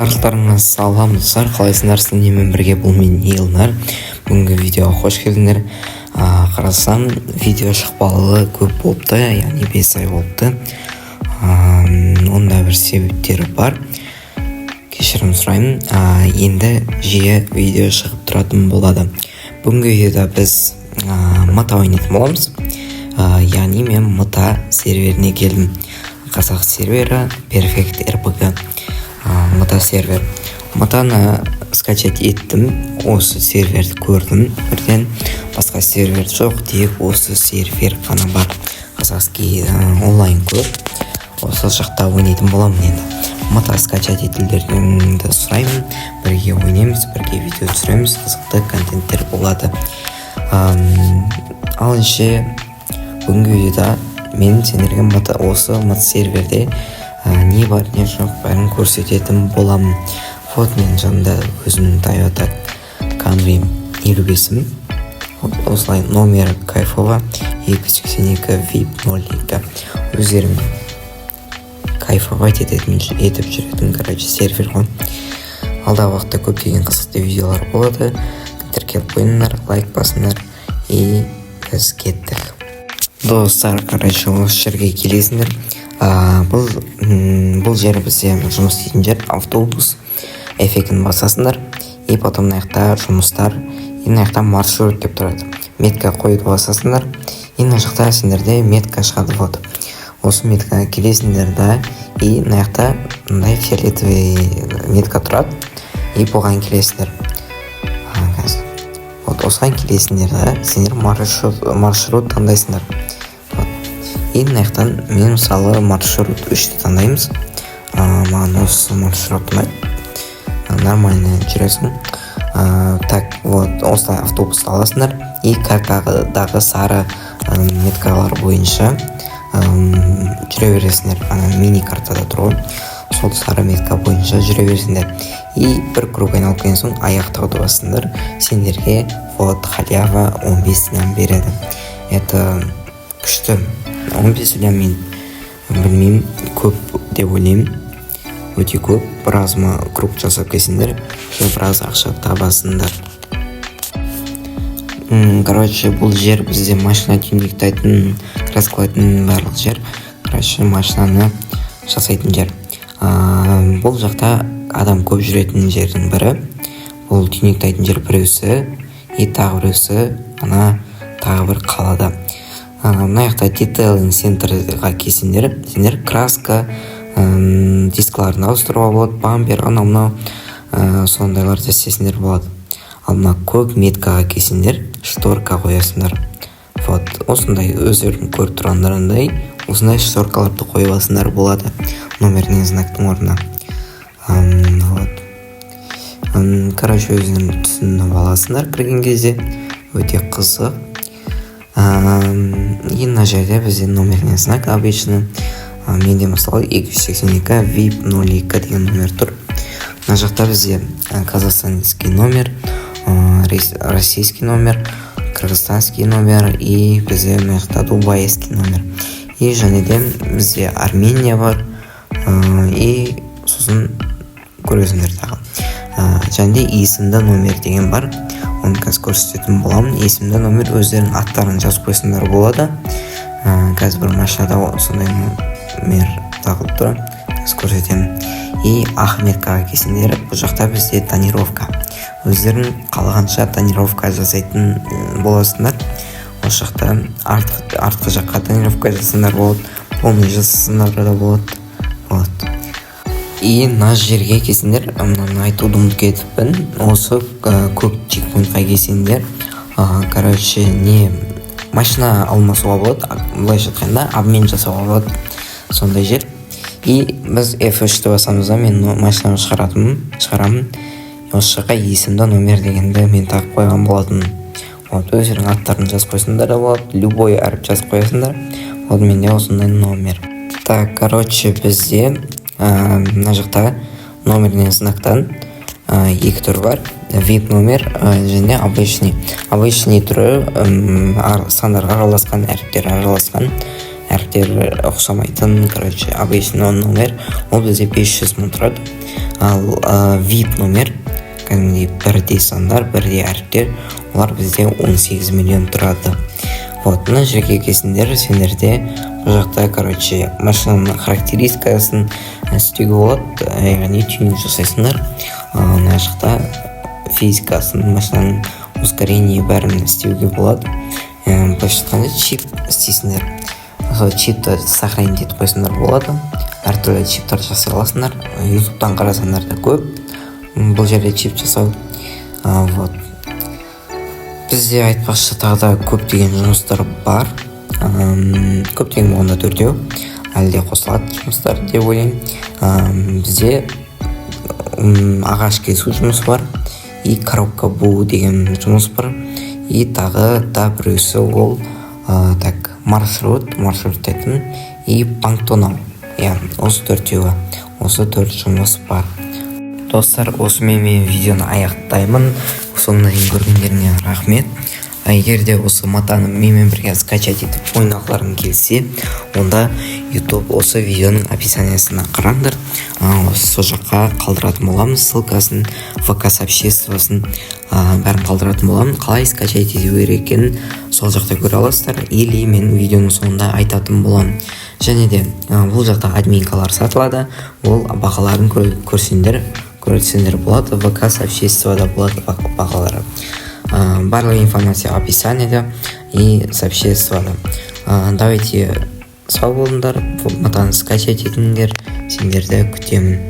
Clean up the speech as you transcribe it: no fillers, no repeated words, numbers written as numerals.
Барлықтарыңа салам, достар! Қалайсыңдар? Сіздермен бірге бұл мен, Елнар. Бүгінгі видеоға қош келдіңдер. Қарасам, видео шықпағалы көп болыпты, яғни 5 ай болыпты. Онда бір себептері бар, кешірім сұраймын. Енді жиі видео шығып тұратын болады. Бүгінгі видеода біз МТА ойнайтын боламыз. Яғни мен МТА серверіне келдім, қазақ сервері, Perfect RPG МТА сервер. МТАны скачать еттім, осы серверді көрдім бірден. Басқа сервер жоқ, тек осы сервер қана бар. Казахский онлайн көп, осы жақта ойнайтын боламын. Енді МТА скачать етулеріңді сұраймын. Бірге ойнаймыз, бірге видео түсіреміз, қызықты контенттер болады. Ал ендеше бүгінгі видеода мен сендерге МТА, осы МТ серверде не бар, не жоқ, бәрін көрсететін боламын. Вот, менің жанымда өзімнің Тойота Camry 55-ім. Вот осылай номері кайфово: 282 VIP 02. Өздерің кайфовать ететін, етіп жүретін, короче, сервер ғой. Алдағы уақытта көптеген қызықты видеолар болады. Тіркеліп қойыңдар, лайк басыңдар, и біз кеттік, достар. Короче, осы жерге келесіңдер. Бұл жер бізде жұмыс істейтін жер. Автобус эффектін басасыңдар, и потом мына жақта жұмыстар, и мына жақта маршрут деп тұрады. Метка қоюды басасыңдар, и мына жақта сендерде метка шығады. Вот осы меткаға келесіңдер да, и мына жақта мындай фиолетовый метка тұрады, и бұған келесіңдер. Қазір вот осыған келесіңдер да, сендер маршрут таңдайсыңдар. Вот, и мына жақтан мен, мысалы, маршрут 3-ті таңдаймыз. Маған осы маршрут ұнайды, нормально жүресің. Так, вот осылай автобусты аласыңдар и картадағы сары меткалар бойынша жүре бересіңдер. Ана мини картада тұр ғой, сол сары метка бойынша жүре бересіңдер. И бір круг айналып келген соң аяқтауды басасыңдар. Сендерге вот халява 15 лям береді. Это күшті. 15 лям, мен білмеймін, көп деп ойлаймын, өте көп. Біраз круг жасап келсеңдер, уже біраз ақша табасыңдар. Короче, бұл жер бізде машина тюнингтайтын, краскалайтын барлық жер, короче, машинаны жасайтын жер. Бұл жақта адам көп жүретін жердің бірі бұл тюнингтайтын жер біреусі, и тағы біреусі ана тағы бір қалада. Мына жақта детейлинг центрға келсеңдер, сендер краска, дискаларын ауыстыруға болады, бампер, анау мынау сондайларды істесеңдер болады. Ал мына көк меткаға келсеңдер, шторка қоясыңдар. Вот осындай, өздерің көріп тұрғандарыңдай, осындай шторкаларды қойып алсаңдар болады номерный знактың орнына. Вот, короче, өздерің түсініп аласыңдар кірген кезде, өте қызық. И мына жерде бізде номерный знак обычно. Менде, мысалы, 282 VIP 02 деген номер тұр. Мына жақта бізде казахстанский номер, российский номер, кыргызстанский номер, и бізде мына жақта дубайский номер, и және де бізде Армения бар, и сосын көресіңдер тағы. Және де есімді номер деген бар, оны қазір көрсететін боламын. Есімді номер, өздерінің аттарын жазып қойсаңдар болады. Қазір бір машинада сондай номер тағылып тұр, қазір көрсетемін. И ақ меткаға келсеңдер, бұл жақта бізде тонировка. Өздерің қалағанша тонировка жасайтын боласыңдар. Осы жақта артқы жаққа тонировка жасасаңдар болады, полный жасасаңдар да болады. Вот, и мына жерге келсеңдер, мынаны айтуды ұмытып кетіппін, осы көк чекпоинтқа келсеңдер, короче, не, машина алмасуға болады, былайша айтқанда, обмен жасауға болады, сондай жер. И біз F3-ті басамыз да, мен машинаны шығарамын. Осы жаққа есімді номер дегенді мен тағып қойған болатынмын. Вот, өздерің аттарын жазып қойсаңдар да болады, любой әріп жазып қоясыңдар. Вот, менде осындай номер. Так, короче, бізде мына жақта номерный знактан екі түрі бар: VIP номер және обычный. Обычный түрі сандар араласқан, әріптер араласқан, әріптер ұқсамайтын, короче, обычный номер. Ол бізде 500 мың тұрады. Ал VIP номер, кәдімгідей бірдей сандар, бірдей әріптер, олар бізде 18 миллион тұрады. Вот мына жерге келсеңдер, сендерде бұл жақта, короче, машинаның характеристикасын істеуге болады, яғни тюнинг жасайсыңдар. Мына жақта физикасын, машинаның ускорение, бәрін істеуге болады. Былайша айтқанда, чип істейсіңдер. Сол чипті сохранить етіп қойсаңдар болады, әртүрлі чиптар жасай аласыңдар. Ютубтан қарасаңдар да көп бұл жерде чип жасау. Вот бізде, айтпақшы, тағы да көптеген жұмыстар бар. Көптеген болғанда, төртеу, әлі де қосылады жұмыстар деп ойлаймын. Бізде ағаш кесу жұмысы бар и коробка буу деген жұмыс бар, и тағы да біреусі ол так, маршрут айттым, и банк тонау. Иә, осы төртеуі, осы төрт жұмыс бар. Достар, осымен мен видеоны аяқтаймын. Соңына дейін көргендеріңе рахмет. А егер де осы матаны менімен бірге скачать етіп ойнағыларың келсе, онда YouTube осы видеоның описаниясына қараңдар. Сол жаққа қалдыратын боламын ссылкасын, ВК сообществосын, бәрін қалдыратын боламын. Қалай скачать ету керек екенін сол жақта көре аласыздар или мен видеоның соңында айтатын боламын. Және де бұл жақта админкалар сатылады, ол бағаларын көрсеңдер болады, ВК сообществода болады бағалары. Барлық информация описаниеда и сообществода. Давайте, сау болыңдар, матаны скачать етіңдер, сендерді күтемін.